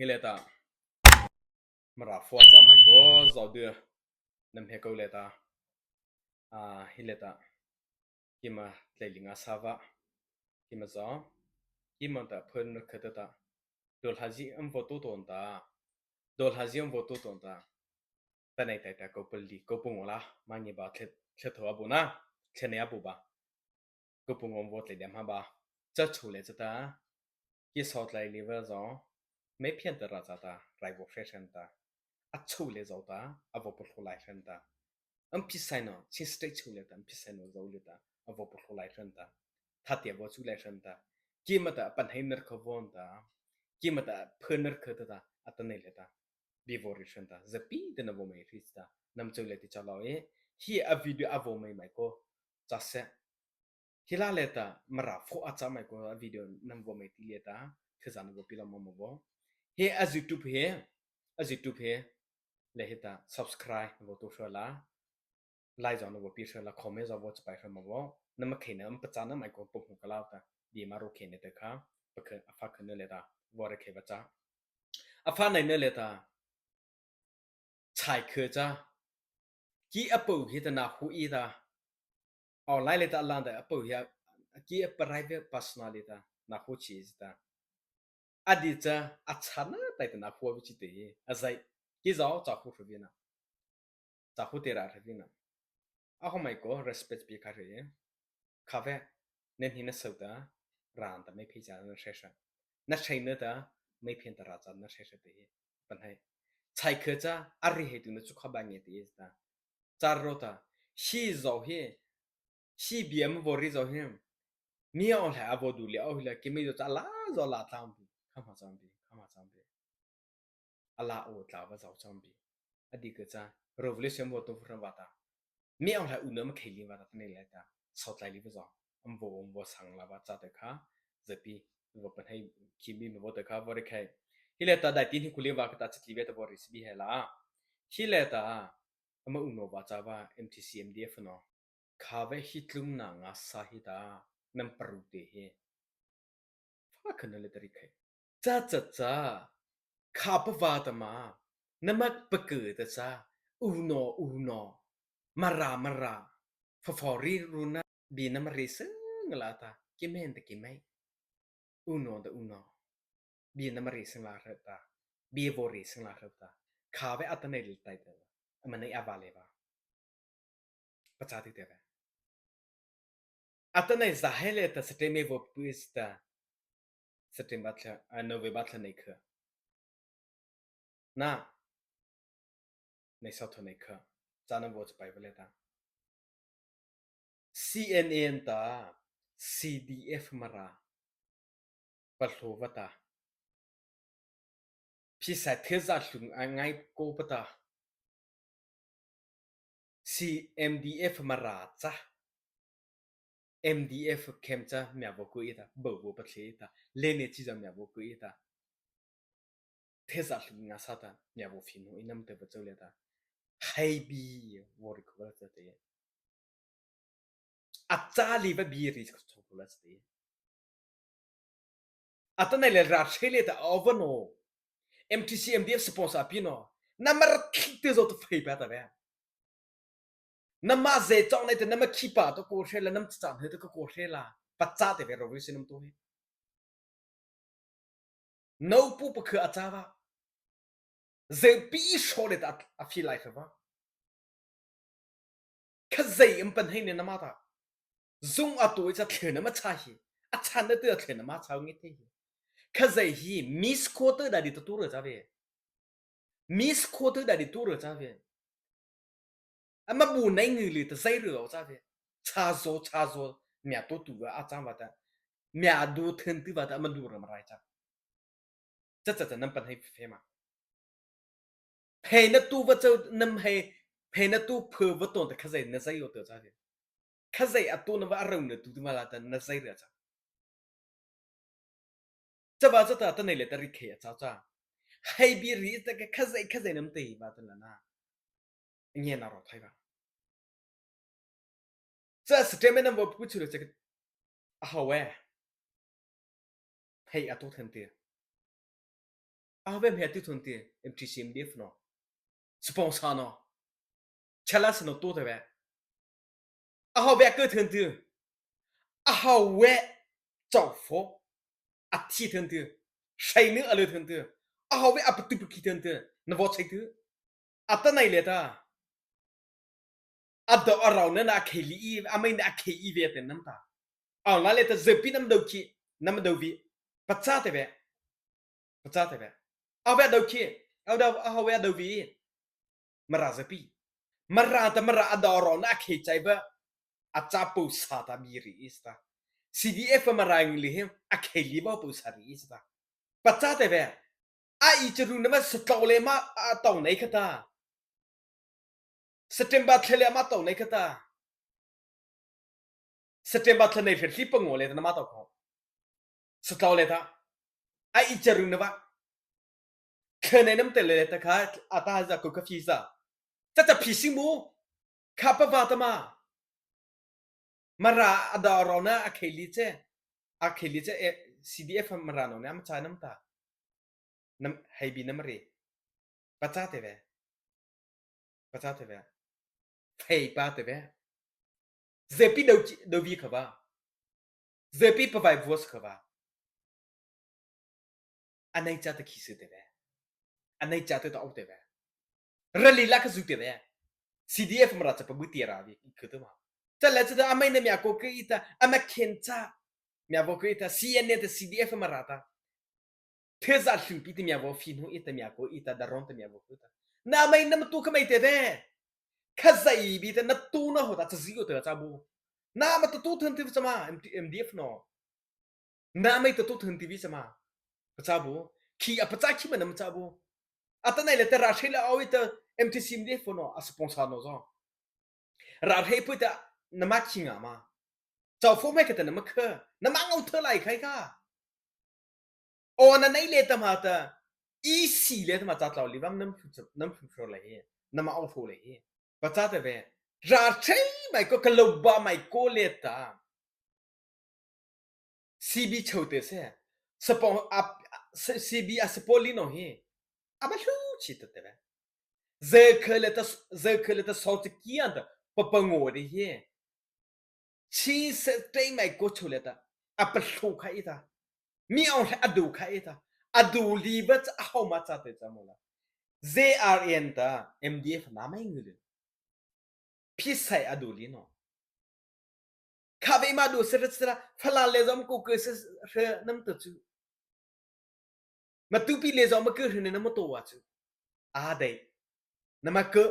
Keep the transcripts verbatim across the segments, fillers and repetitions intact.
Hi liata Mara pho a châ maih kaw, zydua nama hmô kaw liata, a, hi liata keima tlai li nga sa va, keima zy, keima ta phuah na khata ta, do hlazy ama vaw tao tao ta, do hlazy ama vaw tao tao ta, ta nei tai ta kô pali kô pangawh la, ma ngiah ba thei, thei thôh a bu na, thei nei a bu ba, kô pangawh vaw tlai dei ma ba, cha chô liata chata, kei saw tlai liata zy, mei phian ta ra chata, rai vaw hre hra ta, a chô liata zy ta, a vaw palôh lai hra ta, ama pheisaih no, Chin State chô liata, ama pheisaih no zy liata, a vaw palôh lai hra ta, thâtih a vaw chu lai hra ta, keima ta a pahno na kha vaw ta, keima ta phuah na khata ta, atanoh liata bie vaw rei hra ta, zapi ta na vaw mei rei ta, nama chô liata cha lao ei, hi a video a vaw mei maih kaw, cha sy. Hi la liata Mara pho a châ maih kaw a video nama vaw mei ti liata, thei zy na vaw pie la ma ma vaw. Hi a YouTube hi, a YouTube hi, le hi ta subscribe na vaw tao hra la, like zy na vaw pie hra la, comment zy vaw chapai hra ma vaw. Nama khei na ama pachâ na maih kaw pahno ka la ta, bie ma ro khei na ta kha, pakha, a pha kha na liata, vaw rei khei va cha. A pha nei na liata, chai kha cha, kei a pô hi ta na hu ei ta, online liata a la ta a pô hi a, kei a private personal liata na hu chi ei ta. A di cha, a châ na tai ta na hu a vi chi te hi, a zai, kei zy cha hu hra vei na. Cha hu te ra hra vei na. A ho maih kaw respect pie kha hra ei. Kha vei, na hih na so ta, ran ta mei phei cha na hre hra. Na hre na ta, mei phian ta ra cha na hre hra te hi. Pahno. Chai kha cha, a rei hei tu na chu kha ba nge te ei ta. Cha ro ta, hi zy hi, hi bie ama vaw rei zy hi. Mi a o hlai a vaw du lei a o hi la, keima zy cha la zy la tlang bi. Kha ma chang bi, kha ma chang bi. A la o tla va zy chang bi. A di kha cha, revolution vaw tao hra va ta. Mi a o hlai u na ma khei lei va ta, ta nei liata, saw tlai lei va zy. Ama vaw, ama vaw sang la va cha ta kha, zapi, vaw pahno, keima vaw ta kha, vaw rei khei. Hi liata daihti hni ku lei va kha ta chi lei va ta vaw rei sy bi he la. Hi liata, ama unawh va cha va M T C M D F no. Kha vei hi tlung na nga sa hi ta, nama paru te hi. Pha kha na liata rei khei. Cha cha cha, kha pa va ta ma, nama pakhu ta cha, unawh, unawh, Mara, Mara, pha pha ri ru na, bie nama rei sing la ta, keima ta keima. Unawh ta unawh. Bie nama rei sing la hra ta. Bie vaw rei sing la hra ta. Kha vei atanoh lei tai ta. Ama nei a va lei va. Pachâ ti te vei. Atanoh za he liata September vaw pui ta. September thla, a, November thla nei kha. Na. Nei saw tho nei kha. Cha na vaw chapai va liata. C N N ta, C D F Mara. Palôh va ta. Pheisaih thei za hlung a ngai ko pa ta. C M D F Mara cha. M D F kham cha mia vaw ku ei ta, bo vaw pathlei ei ta, lei ne chi za mia vaw ku ei ta. Thei za hlung nga sa ta, mia vaw phi no, i nam te va chô liata. Hai bi, vaw rei kha va la cha te. A cha lei va bi rei kha chô kha la cha te. Atanoh lei ra hre lei ta a va no. M T C M D F sponsor a pi no. Nama ra khi te zy ta phei pa ta vei. Nama zai chau nei te nama khi pa to ko hre la, nama cha nei te ko ko hre la. Pachâ te vei ro vei si nama to he. Nô pu pakha a châ va. Zai pi so lei ta a phi lai kha va. Khazia ama pahno na nama ta. Zung a to ei cha thlei nama cha hi. A cha na te a thlei nama cha nge te hi. Khazia hi Miss Quarter da di ta tu ra cha vei. Miss Quarter da di tu ra cha vei. Ama bu nei ngi li ta zai ru cha vei. Cha zo, cha zo. Mia to tu va a cha va ta. Mia du then tu va ta ama du ra ma rai cha. Cha cha cha nama pahno phei ma. Phei na tu va chô nama hei, phei na tu phu va to ta khazia na zai yo ta cha vei. Khazia a to na va a ro na tu tu ma la ta na zai ra cha. Cha va cha ta, ta nei lei ta rei khei a cha cha. Hai bi rei ta ka khazia, khazia nama te va ta la na. Nge na ro thai va. Cha statement nama vaw pu chu lei cha ka. A haweh. Hei a to then te. Ahy vei hmiatua thôh nata, M T C M D F no, sponsor no, châhrasala no tao teh vei. Ahy vei a kei thôh nata, ahy vei, châ pho, a thi thôh nata, sai na a lei thôh nata, ahy vei a patu paki thôh nata, na vaw chei teh. Atanoh liata, a do a rao na na a khei lei, a mai na a khei lei vei teh nama ta. Aw na liata zawpi nama do ki, nama do vei. Pachâ teh vei. Pachâ teh vei. Ahy vei a do ki, ahy do, ahy vei a do vei. Mara zawpi. Mara ta Mara a do a rao na a khei chai vei. A châ pasa ta bie reih ei sala. C D F Mara ngiah liata, a khei lei vaw pasa reih ei sala. Pachâ teh vei. A ei charu nama satlaw lei ma a tao nai khata. September thla lei ma tao nai khata. September thla nei hre hli pangaw lei ta nama tao kho. Satlaw lei ta. A ei charu nama. Thla nei nama tao lei ta kha, a ta za ko ka phi za. Cha cha phi si mo. Kha pa va ta ma. Mara a do a rao na a khei lei cha. A khei lei cha, eh, C D F Mara no ne ama châ nama ta. Nama, hei bie nama reih. Pachâ teh vei. Pachâ teh vei. Phei pa teh vei. Zawpi do ki, do vei kha va. Zawpi pavaih vos kha va. Anei cha ta khi su teh vei. Anei cha ta ta o teh vei. Rally la kha zu teh vei. C D F Mara cha pabu tira vei, i kha ta ma. Cha la cha ta a mai na mia ko kei ta, ama khen cha. Mia vaw kei ta, C N A ta C D F Mara ta. Thei za hluhpi ta mia vaw phi no ei ta mia ko ei ta, daron ta mia vaw ko ei ta. Na mai nama tao kha mai teh vei. Kha za ei bie ta na tao na ho ta cha zi ko ta cha bo. Nama ta tao thôh nata vei cha ma, M T, M D F no. Nama ta tao thôh nata vei cha ma. Pachâ bo. Khi a pachâ khi ma nama châ bo. Atanoh liata râh hre la aw ei ta M T C M D F no, a sponsor no zo. Râh hre pui ta nama khi nga ma. Châ pho mai khata nama kha. Nama ngao thei lai khai kha. Aw na nei lei ta ma ta. E C lei ta ma cha tlao lei va nama hlu cha, nama hlu hro lei hi. Nama aw hro lei hi. Pachâ teh vei. Râh hre mai ko ka lo ba mai ko lei ta. C B chô teh se. Support, a, C B a support lei no hi. Ama hlu chi ta teh vei. Zâ kha lei ta, zâ kha lei ta sawchapaw kian ta, pa pangaw dei hi. Chi se tei mai ko chô lei ta. A pa hlu kha ei ta. Mi aw lei a do kha ei ta. A do lei va cha a hao ma cha teh cha mo la. Z R N ta, M D F na mai ngu lei. Phi sai a do lei no. Kha vei ma do sara sara, phalan lei zom ko ko sara nama ta chu. Ma tu pi lei zom ma ko hre nama tao a chu. A dei. Nama ko,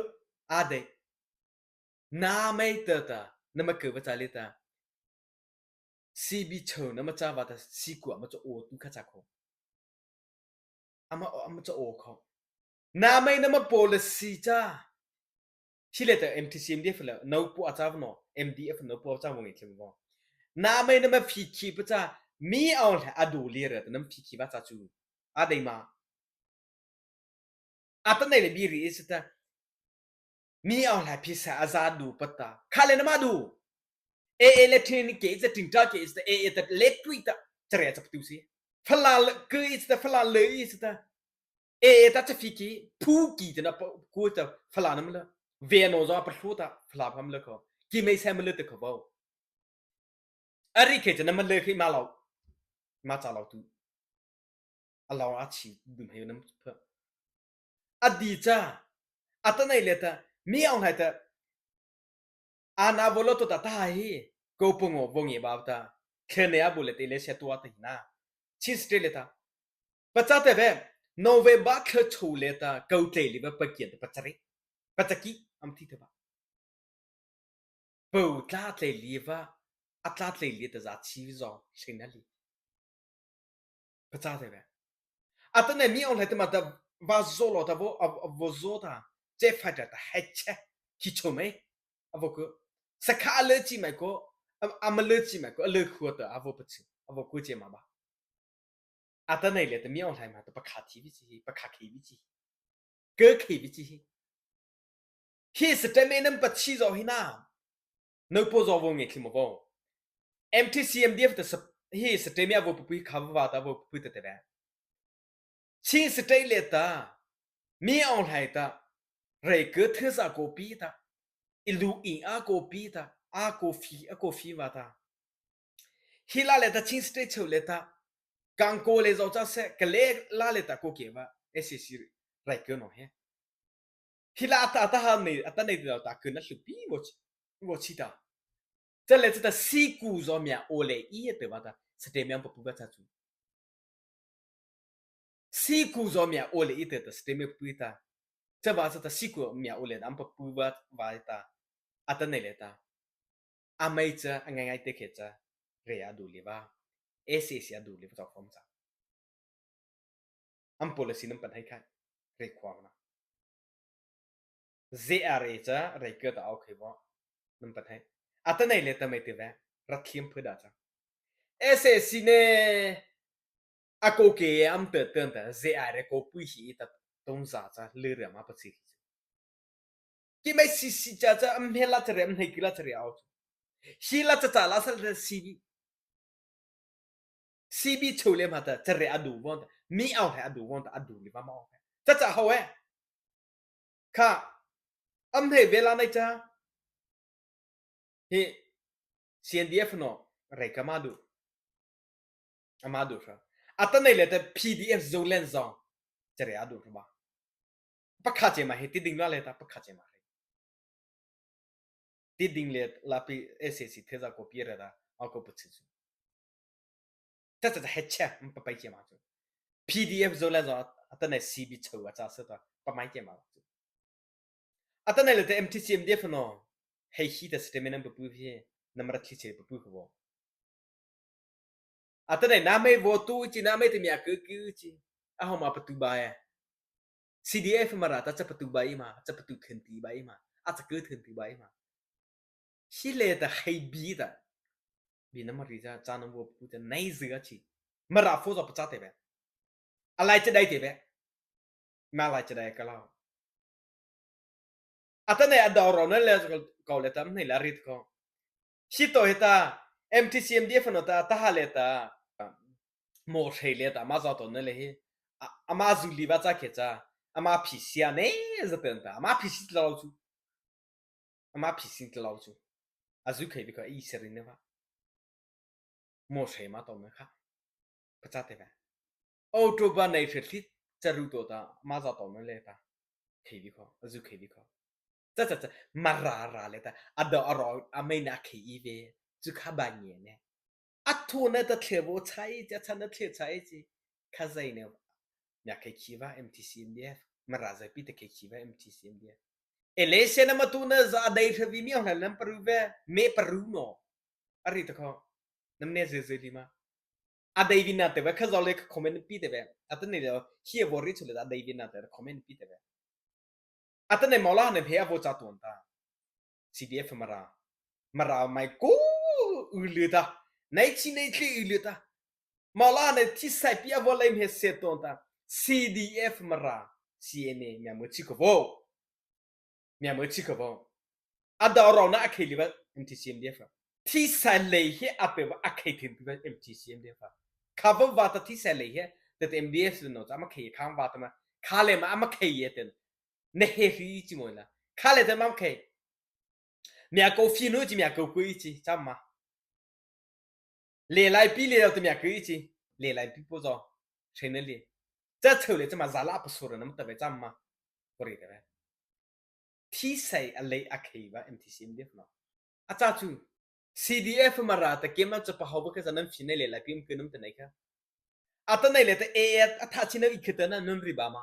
a dei. Nama ta ta, nama ko va cha lei ta. C B chô nama cha va ta, si ko ama cha o tu kha cha kho. Ama, ama cha o kho. Nama nama policy cha. Hi lei ta M T C M D F la, no pu a cha va no, M D F no pu a cha va ngi thim va. Nama nama phi khi pa cha, mi aw lei a do lei ra ta nama phi khi va cha chu. A dei ma. Atanoh lei bie reih ei sala. Mi aw lei phi sa a za do pa ta. Kha lei nama do. A A lei training kei ei ta, ting ta kei ei ta, A A ta lei tui ta. Chare cha patu si. Phalan lei kei ei ta, phalan lei ei ta. A A ta cha phi khi, phu khi ta na pa, ko ta phalan nama la. Ve no zo a pa hlu ta, phalan pa ma la kho. Ki mai sai ma la ta kho va. A ri khe cha nama lei khe ma lo. Ma cha lo tu. A lo a chi dum hei nama pha. A di cha. Atanoh lei ta. Mi aw lei ta. A na vaw lo to ta ta hi. Ko pangaw vaw ngi ba ta. Khe ne a bu lei te lei sia tua ta hi na. Chi state lei ta. Pachâ teh vei. November thla chô lei ta. Ko tlei lei va pa kian ta pachare. Pachaki. Ama thi teh va. Pô tla tlei lei va, a tla tlei lei ta za chi zo, sing na lei. Pachâ teh vei. Atanoh mi aw lei ta ma ta va zo lo ta vo, a, a vo zo ta, che fa ta ta hai che, ki chô mai. A vo ko. Sa kha a lei chi mai ko, a, a ma lei chi mai ko, a lei khua ta, a vo pa chi, a vo ko che ma ba. Atanoh lei ta mi aw lei ma ta pakha thi vei chi, pakha khei vei chi. Kei khei vei chi. Hi statement nama pachi zo hi na. No po zo vo nge khimo vo. M T C M D F ta sa, hi statement a vo pupui kha va ta vo pupui ta te ve. Chin State liata, mi aw hlai ta, Raikua thei za ko pi ta, i lu i a ko pi ta, a ko fi, a ko fi va ta. Hi la liata Chin State chô liata, kang ko lei zo cha se, ka lei la liata ko ke va, S A C Raikua no he. Hi la ata, ata ha nei, ata nei ta, ta ku na hlu pi vo chi, vo chi ta. Cha lei cha ta si ku zo mia o lei i te va ta, statement ama papua va cha chu. Si ku zo mia o lei i te ta statement papua ta. Cha va cha ta si ku mia o lei ama papua va, va ta. Ata nei lei ta. Amai cha, a ngai ngai te ke cha. Re a du li va. S A C a du li va cha form cha. Ama policy nama pahno khai. Re khua na. Z R A cha, Raikua ta aw khai va. Nama pahno. Ata nei lei ta mai te va. Ra thiam phu da cha. S A C ne. A ko ke ama te ten ta. Z R A ko pui hi ta. Tong za cha. Le re ama pa chi. Ki mai si si cha cha. Am he la cha re. Am he ki la cha re aw. Hi la cha cha la sa la C B. C B chô lei ma ta, cha re a du vong ta, mi aw he a du vong ta, a du li va ma aw he. Cha cha hao e. Kha, am he ve la nai cha. Hi, C N D F no, Raikua ma du. Ama du sa. Ata nei lei ta P D F Zoland zong. Cha re a du sa ba. Pakha che ma he, ti ding la lei ta, pakha che ma he. Ti ding lei la pi S A C thei za ko pi re ta, a ko pu chi chu. Cha cha cha he che, pa pai che ma chu. P D F Zoland zong, ata nei C B chô a cha sa ta, pa mai che ma chu. Ata nei lei ta M T C M D F no, hei hi ta statement nama papua he, nama ra thi che papua ko vo. Ata nei nama ei vo tu chi, nama ei te mia ku ku chi. A hao ma patu ba e. C D F Mara ta cha patu ba i ma, cha patu khen ti ba i ma, a cha ku khen ti ba i ma. Hi lei ta hei bi ta. Bi nama ri cha, cha nama vo pu ta nei zi a chi. Mara fo zo pa cha te be. A lai cha dai te be. Ma lai cha dai ka la. Ata nei a dao ro na lei ko lei ta nei la ri ko. Hi to he ta M T C M D F no ta ta ha lei ta. Mo sei lei ta ma za to na lei hi. A, ama zu li va cha ke cha. Ama phi sia ne za ten ta. Ama phi si tlao chu. Ama phi si tlao chu. A zu khei bi ko i se ri ne va. Mo sei ma to na kha. Pa cha te va. October nei hre thli cha ru to ta ma za to na lei ta. Khei vi kho, a zu khei vi kho. Cha cha cha, Mara ra lei ta. A do a ro, a mei na khei i ve. Zu kha ba nge ne. A thu na ta thle vo chai, cha cha na thle chai chi. Kha zai ne. Mia khei khi va M T C M D F. Mara zai pi ta khei khi va M T C M D F. Election na ma tu na za a dai hre vi mi ong la lam paru ve. Me paru no. A ri ta kho. Nam ne ze ze li ma. A dai vi na te ve, kha zau lei kha comment pi te ve. Ata nei lei, hi a vo ri chu lei a dai vi na te comment pi te ve. Ata nei mau la ne phe a vo cha tuan ta. C D F Mara. Mara mai ko u lei ta. Nei chi nei tli u lei ta. Mau la ne thi sai pi a vo lei me se tuan ta. C D F Mara. C N A, mia mo chi ko vo. Mia mo chi ko vo. A dao ro na a khei li va M T C M D F. Thi sai lei he a pe va a khei thim pi va M T C M D F. Kha va va ta thi sai lei he, ta M D F no cha ma khei kha va ta ma. Kha lei ma ama khei ye ten. Ne he ri chi mo la. Kha lei ta ma khei. Mia ko fi no chi mia ko ko i chi cha ma. Lei lai pi lei lo ta mia ko i chi. Lei lai pi po zo. Chai na lei. Cha chau lei cha ma za la pa so ra na ma ta ve cha ma. Ko ri ta ve. Thi sai a lei a khei va M T C M D F no. A cha chu. C D F Mara ta kem na cha pa hau va kha za nam fi nei lei lai pi um ke nam ta nei kha. Ata nei lei ta A A a tha chi na i kha ta na nam ri ba ma.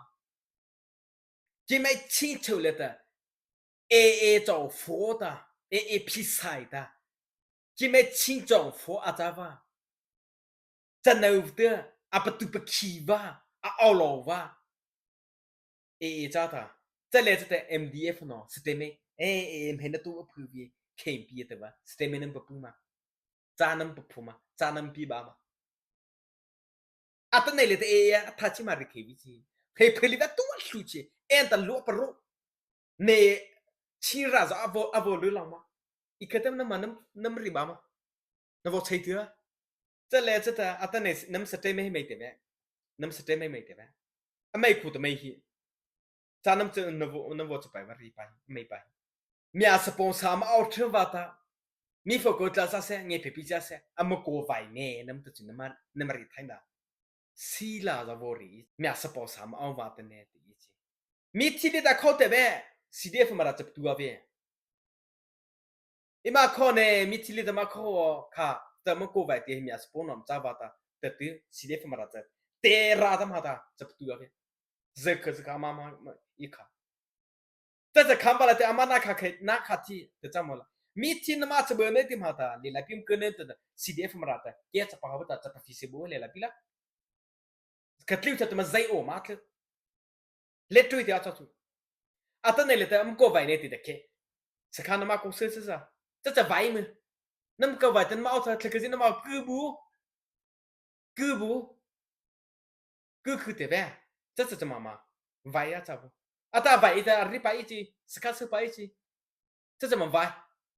Ki mai ching chau lei ta. A A chau fo ta. A A phi sai ta. Ki mai ching chau fo a cha va. Cha nau te, a patu pa khi va, a au lo va. A A cha ta. Cha lei cha ta M D F no, statement. A A mhe na tu a phu vi, K M P ta va. Statement nam pa pu ma. Cha nam pa phu ma. Cha nam pi ba ma. Ata nei lei ta A A a tha chi ma ri khei vi chi. Phei phei li va tu a hlu chi. En ta lo pa ro. Ne chi ra za a vo, a vo lu la ma. I kha ta nam ma nam, nam ri ba ma. Na vo chai tu a. Cha lei cha ta, ata nei nam statement mai te ve. Nam statement mai te ve. Ama ei ku ta ama ei hi. Cha nama cha nama vaw, nama vaw cha pai va ri pai, ama ei pai. Mia support sa ma aw thei va ta. Mi fo ko tla sa se, nge phe pi cha se. Ama ko vai ne, nama ta chi nama, nama ri thai na. Sila za vaw ri. Mia support sa ma aw va ta ne ti i chi. Mi thi liata khao te ve. C D F Mara cha patu a ve. Eima khao ne, mi thi liata ma khao kha, ta ma ko vai te mia support nama cha va ta, ta tu, C D F Mara cha, te ra ta ma ta, cha patu a ve. Ze kha, ze kha, ma, ma, ma, i kha. Ta cha kham ba la te ama na kha khe, na kha thi, ta cha ma la. Mi thi nama cha ba ne ti ma ta, le la pim ke ne ta, C D F Mara ta, ke cha pa ha ta, cha pa fi se bo le la pi la. Ka tliu cha ta ma zai o ma tliu. Le tui ti a cha chu. Atanoh liata ama ko vai ne ti ta ke. Sakha nama ko se se sa. Cha cha vai mu. Nama ko vai ta nama aw cha, tla ka zi nama ku bu. Ku bu. Ku ku te ve. Cha cha cha ma ma. Vai a cha bu. Ata vai ta ri pa i chi. Sakha se pa i chi. Cha cha ma vai.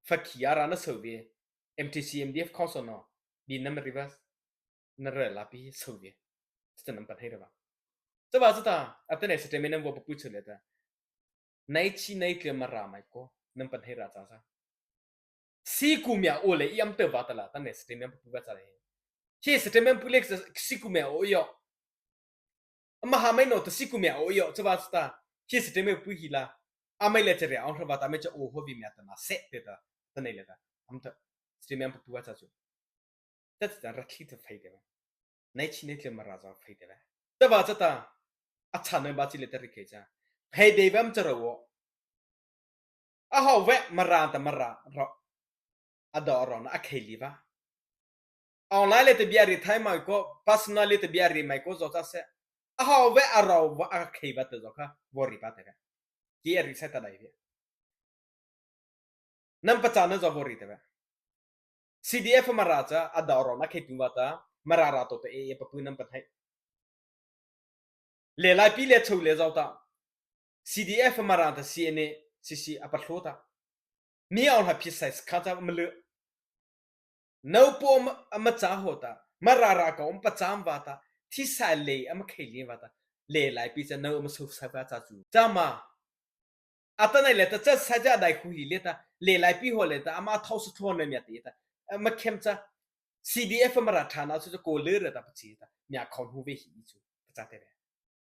Fa khi a ra na so ve. M T C, M D F council no. Bi nama ri va. Na ra la pi so ve. Cha cha nama pa thei ra va. Cha va cha ta. Atanoh statement nama vaw pa pu cha le ta. Nai chi nai kle Mara mai ko. Nama pa thei ra cha cha. Si ku mia o le i am te va ta la. Atanoh statement pa pu va cha le. Hi statement pu le si ku mia o yo. Ama ha mai no ta si ku mia o yo, cha va cha ta. Hi statement pu hi la. Ama le cha re, ang hra va ta me cha o ho vi mia ta na se te ta. Atanoh liata. Ama ta. Statement pu va cha chu. Ta cha ra thi ta phai te va. Nai chi nai kle Mara za phai te va. Cha va cha ta. A cha na ba chi le ta ri ke cha. Phai de va ama cha ra wo. A hao ve Mara ta Mara ro. A do ro na a khei li va. Online liata bia ri thai mai ko, personal liata bia ri mai ko zo cha se. A hao ve a ro va a khei va ta zo kha, vaw ri pa te ve. Ki a ri sai ta dai ve. Nama pa cha na zo vaw ri te ve. C D F Mara cha, a do ro na khei tu va ta, Mara ra to ta e e pa pu nama pa thai. Le lai pi le chô le zo ta. C D F Mara ta C N A, C C a pa tlo ta. Mi aw la phi sai skha cha ma le. Nô po ama, ama cha ho ta. Mara ra ka um pa cha va ta. Thi sai le ama khei le va ta. Le lai pi cha nô ama so sai va cha chu. Cha ma. Atanoh liata cha sai cha dai khu hi liata. Le lai pi ho liata ama thao sa tlo na mia te ta. Ama khem cha. C D F Mara thana chu ko le ra ta pa chi ta. Mia khon hu ve hi chu. Cha te ve.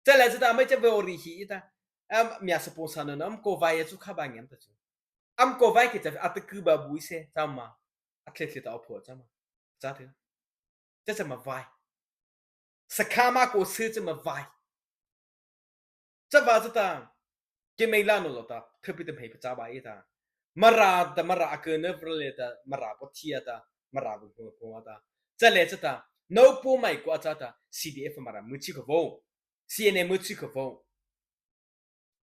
Cha le cha ta ama cha ve o ri hi ta. Am mia sa pon sa na na am ko vai ya chu kha ba ngiam ta chu. Am ko vai ke cha a ta ku ba bu se cha ma. A khle khle ta o pho cha ma. Cha te. Cha cha ma vai. Sakha ma ko se cha ma vai. Cha va cha ta. Ke mei la no lo ta. Khe pi ta mei pa cha ba i ta. Mara ta Mara a ke ne vra le ta. Mara po thi a ta. Mara bu po po a ta. Cha le cha ta. Nô po mai ko a cha ta. C D F Mara mu chi ko vo. C N A mu chi ko vo.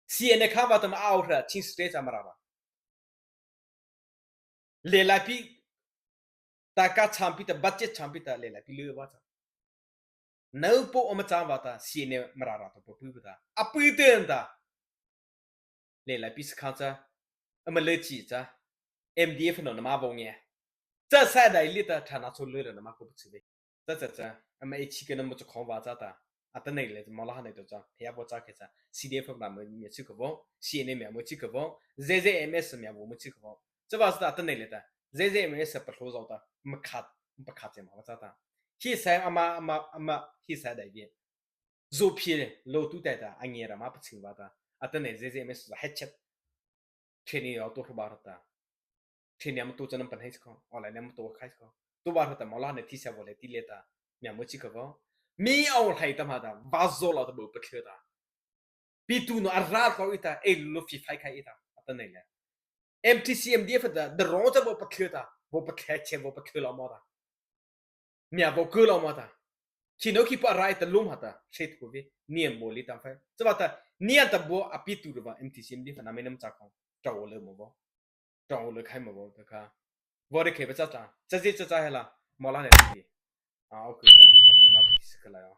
C N A kha va ta ma au hra Chin State cha Mara va. Le lai pi ta ka cham pi ta budget cham pi ta le lai pi le va ta. Nô po ama cha va ta C N A Mara ra to po pu ta. A pu te ta. Le lai pi sa kha cha. Ama le chi cha. M D F no na ma vo nge. Cha sai dai li ta thana cho le ra na ma ko pu chi ve. Cha cha cha. Ama e chi ke na mo cha khong va cha ta. Atanoh le mo la ha nei to cha. He a bo cha ke cha. C D F na mo mi chi ko vo. C N A mi mo chi ko vo. Z Z M S mi mo mo chi ko vo. Cha va cha ta atanoh le ta. Z Z M S pa hlo zo ta. Ma khat, ma pa khat che ma va cha ta. Hi sai ama, ama, ama, hi sai dai ve. Zo phi lo tu tai ta, a nge ra ma pa ching va ta. Atanoh Z Z M S za headset. Training yo to hro ba ta. Training am to cha nama pa hai ko. Online am to khai ko. To ba ta mo la ne thi sa vo le ti le ta. Mi a mo chi ko vo. Mi online ta ma ta. Va zo la ta bo pa khle ta. Pi tu no a ra ko i ta. E lo fi fai khai i ta. Atanoh le. M T C M D F ta. Da ro ta bo pa khle ta. Bo pa khle che bo pa khle la mo ta. Mia bo ko lo ma ta. Ki no ki pa rai ta lum ha ta. She tu ve. Ni am bo li tam fai. Cha va ta. Ni an ta bo a pi tu va M T C M D F na me nam cha ko. Cha wo le mo bo. Cha wo le khai mo bo ta ka. Bo de ke ba cha ta. Cha zi cha cha he la. Mo la ne ti. A, okay cha. A, na pi se ka la yo.